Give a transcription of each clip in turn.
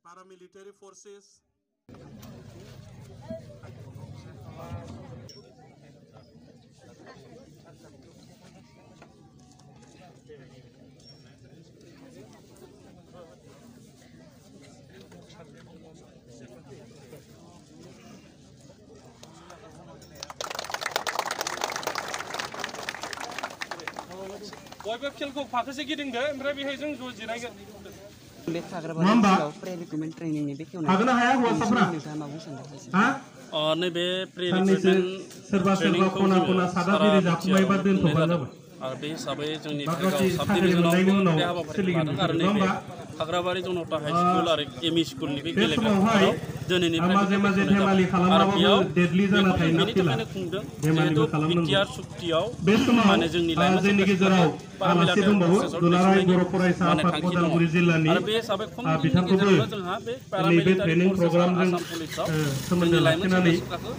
paramilitary forces. बयबो खेलखौ फाखोसे गिदिंदो ओमफ्राय बेहाय जों ज' जिरायगोन बे थाग्राबारियाव प्रे रिक्रुटमेन्ट ट्रेनिंनि बेखेवनाय हागोन ना हाया हौवासाफोरा नैबे प्रे रिक्रुटमेन्ट सोरबा खना खना सादा बिरि जाफुबायबा दोनथ'बानो जाबाय आरो बे हिसाबै जोंनि थाखाय साब डिभिजनाव बे हाबाफारिखौ लादों आरो नैबे हाग्राबारि जनता हाई स्कुल आरो एमइ स्कुलनि बे गेलेग्रा फोथाराव दिनैनिफ्राय आरो बेयाव बेनि थाखायनो खुंदों जिहेतु बिटिआर सुक्तियाव माने जोंनि लाइमोन गेजेराव पारामिलिटारि फर्सेसआव माने थांखि दङ आरो बे हिसाबै खम समनि गेजेरावनो जोंहा बे पारामिलिटारि फर्सेस आसाम पुलिसाव जोंनि लाइमोन सेंग्रा सिख्लाखौ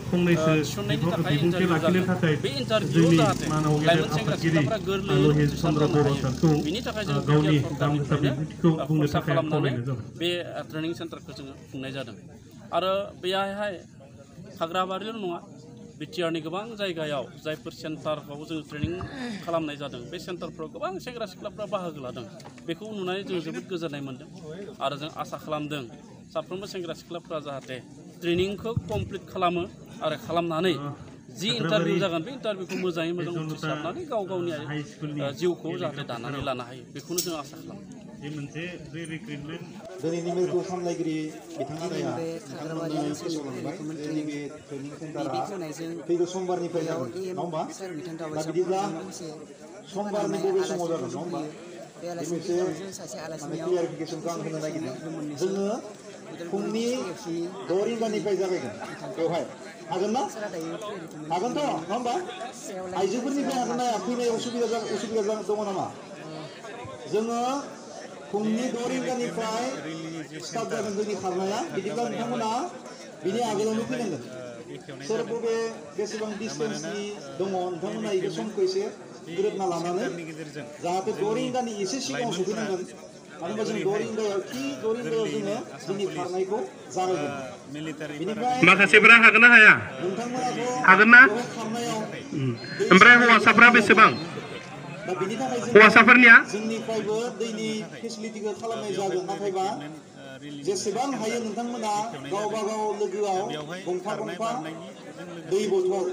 थिसननायनि थाखाय इन्टारभिउ जादों बे इन्टारभिउआव जाहाथे लाइमोन सेंग्रा सिख्लाफ्रा गोरलैयै उथ्रिसार जानो हायो बिनि थाखाय जों बिटिआर सरकारनिफ्रायनो खरसा खालामनानै बे ट्रेनिं सेन्टारखौ जोङो खुंनाय जादों आरो बेहाय हाग्राबारिल' नङा बिटिआरनि गोबां जायगायाव जायफोर सेन्टारफ्राव जों ट्रेनिं खालामनाय जादों बे सेन्टारफ्राव गोबां सेंग्रा सिख्लाफ्रा बाहागो लादों बेखौ नुनानै जों जोबोद गोजोननाय मोन्दों आरो जों आसा खालामदों साफ्रोमबो सेंग्रा सिख्लाफ्रा जाहाथे ट्रेनिंखौ कमप्लिट खालामो आरो खालामनानै जि इन्टारभिउ जागोन बे इन्टारभिउखौ मोजाङै मोजां उथ्रिसारनानै गाव गावनि जिउखौ जाहाथे दानानै लानो हायो बेखौनो जों आसा खालामो दिनैनि मेलखौ सामलायगिरि बिथांमोना नैबे ट्रेनिं सेन्टारा फैगौ समबारनिफ्राय जागोन नङा होमबा दा बिदिब्ला समबारनि बबे समाव जागोन नङा होमबा बे मोनसे माने क्लियारिफिकेसनखौ आं होनो नागिरदों जोङो फुंनि 6 रिंगानिफ्राय जागायगोन बेवहाय हागोन ना हागोनथ' नङा होमबा आइजोफोरनिफ्राय हागोन ना फैनाय उसुबिदा दङ नामा जोङो फुंनि 6 रिंगानिफ्राय स्टार्ट जागोन जोंनि खारनाया बिदिब्ला नोंथांमोना बिनि आगोलावनो फैनांगोन सोर बबे बेसेबां डिस्टेन्सनि दङ नोंथांमोना बे समखौ एसे गोरोबना लानानै जाहाथे 6 रिंगानि एसे सिगाङाव सफैनांगोन मानो होनबा जों 6 रिंगायाव जोङो जोंनि खारनायखौ जागायगोन बेनिफ्राय माखासेफोरा हागोन ना हाया नोंथांमोनाथ' हागोन ना खारनायाव ओमफ्राय हौवासाफ्रा बेसेबां दा बिनि थाखाय हौवासाफोरनिया जोंनिफ्रायबो दैनि फेसिलिटिखौ खालामनाय जागोन नाथायबा जेसेबां हायो नोंथांमोना गावबा गाव लोगोआव गंफा गंफा दै बथल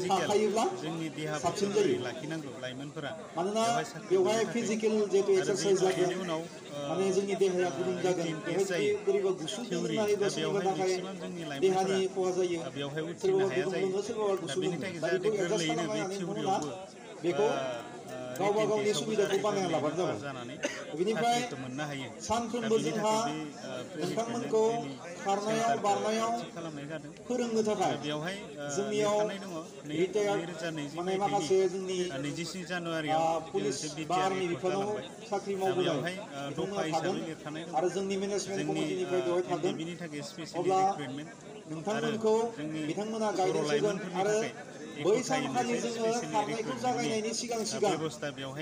थाखायोब्ला साबसिन जायो मानोना बेवहाय फिजिकेल जिहेतु एक्सारसाइज जागोन माने जोंनि देहाया गुदुं जागोन बेहाय बोरैबा गुसु लोंनानै बा सोरनिबा थाखाय देहानि खहा जायो सोरबा गुदुं लोङो सोरबा गुसु लोङो दा बेखौ एडजास्ट खालामनानै नोंथांमोना बेखौ गावबा गावनि सुबिदाखौ बानायना लाबानो जाबाय बेनिफ्राय सानफ्रोमबो जोंहा नोंथांमोनखौ खारनायाव बारनायाव फोरोंनो थाखाय जोंनियाव रिटायार्ड माने माखासे जोंनि पुलिस बा आर्मि बिफानाव साख्रि मावबोनाय बिथांमोना थागोन आरो जोंनि मेनेजमेन्ट कमिटिनिफ्राय बेवहाय थागोन अब्ला नोंथांमोनखौ बिथांमोना गाइडेन्स होगोन आरो बै सानखालि जोङो खारनायखौ जागायनायनि सिगां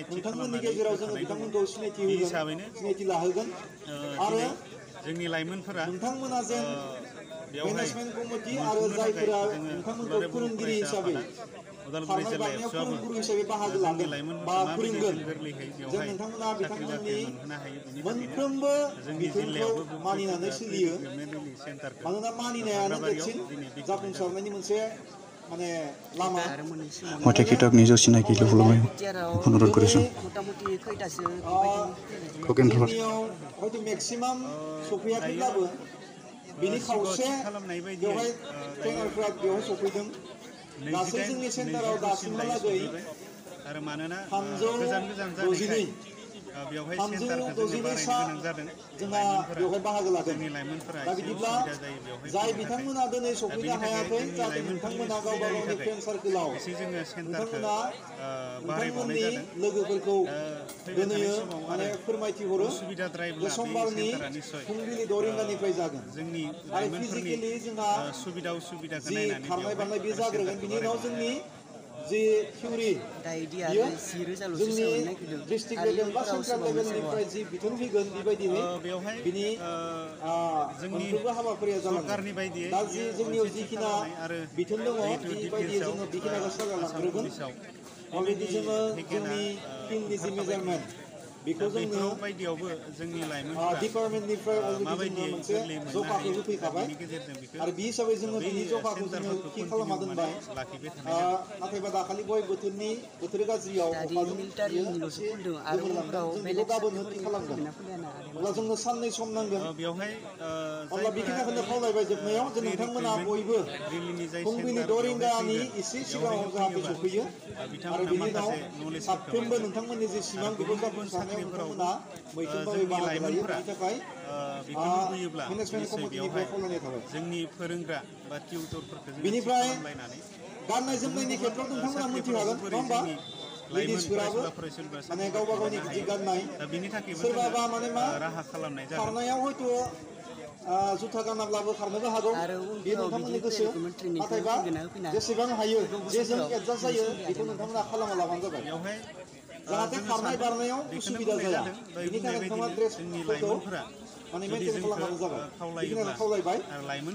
नोंथांमोननि गेजेराव जोङो बिथांमोनखौ सिनायथि होगोन सिनायथि लाहोगोन आरो जोंनि लाइमोनफोरा नोंथांमोना जेन मेनेजमेन्ट कमिटि आरो जायफोरा नोंथांमोनखौ फोरोंगिरि हिसाबै खारनाय बारनायाव फोरोंगुरु हिसाबै बाहागो लागोन बा फोरोंगोन जों नोंथांमोना बिथांमोननि मोनफ्रोमबो बिथोनखौ मानिनानै सोलियो मानोना मानिनायानो देरसिन जाफुंसारनायनि मोनसे माने लामा मथे किताबनि जसिनाखि लुबैयो अनुरोध करिছো जोंनियाव हयथ' मेक्सिमाम सफैयाखैब्लाबो बिनि खावसे बेवहाय ट्रेनारफ्रा बेवहाय सफैदों गासै जोंनि सेन्टाराव दासिमहालागै 362 सा जोंहा बेवहाय बाहागो लादों दा बिदिब्ला जाय बिथांमोना दिनै सफैनो हायाखै जाहाथे नोंथांमोना गावबा गावनि फ्रेन्ड सार्कोलाव नोंथांमोना नोंथांमोननि लोगोफोरखौ दोनैयो माने फोरमायथि हरो बे समबारनि फुंबिलि 6 रिंगानिफ्राय जागोन आरो फिजिकेलि जोंहा जि खारनाय बारनाय बे जाग्रोगोन बिनि उनाव जोंनि जि थिउरि बियो जोंनि डिस्ट्रिक्ट लेभेल बा सेन्ट्रेल लेभेलनिफ्राय जि बिथोन फैगोन बेबायदिनो बिनि मोनफ्रोमबो हाबाफारिया जालांगोन दा जि जोंनियाव जिखिना बिथोन दङ बेबायदि जोङो बेखिनिखौ साजायलांग्रोगोन अलरेडि जोङो जोंनि फिल्डनि जि मेजारमेन्ट बेखौ जोङो डिपार्टमेन्टनिफ्राय अलरेडि जोङो मोनसे जखाखौ होफैखाबाय आरो बे हिसाबै जोङो बिनि जखाखौ जोङो थि खालामना दोनबाय नाथायबा दाखालि गय बोथोर गाज्रियाव अखाजों जों गाबोन थि खालामगोन अब्ला जोंनो साननै सम नांगोन अब्ला बेखिनिखौनो खावलायबाय जोबनायाव जे नोंथांमोना बयबो फुंबिलि 6 रिंगानि एसे सिगाङाव जाहाथे सफैयो आरो बिनि उनाव साफ्रोमबो नोंथांमोननि जे सिमां बेखौ जाफुंसारनायाव नोंथांमोना मैखोमै बाहागो लायो बेनि थाखाय मेनेजमेन्ट कमिटिनिफ्राय खावलायनाय थाबाय जोंनि फोरोंग्रा बा टिउटरफोरखौ बेनिफ्राय गाननाय जोमनायनि खेथ्रआव नोंथांमोना मिथिखागोन नङा होमबा लेडिसफोराबो माने गावबा गावनि जि गाननाय सोरबाबा माने मा खारनायाव हयथ' जुथा गानाब्लाबो खारनोबो हागौ बे नोंथांमोननि गोसो नाथायबा जेसेबां हायो जेजों एडजास्ट जायो बेखौ नोंथांमोना खालामना लाबानो जाबाय जाहाथे खारनाय बारनायाव उसुबिदा जाया बेनि थाखाय नोंथाङा ड्रेसफोरखौ माने मेनटेन खालामबानो जाबाय बेखिनिखौ खावलायबाय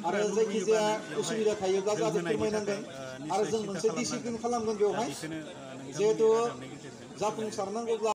आरो जायखिजाया उसुबिदा थायोब्ला जाहाथे फोरमायनांगोन आरो जों मोनसे डिसिप्लिन खालामगोन बेवहाय जिहेथु जाफुंसारनांगौब्ला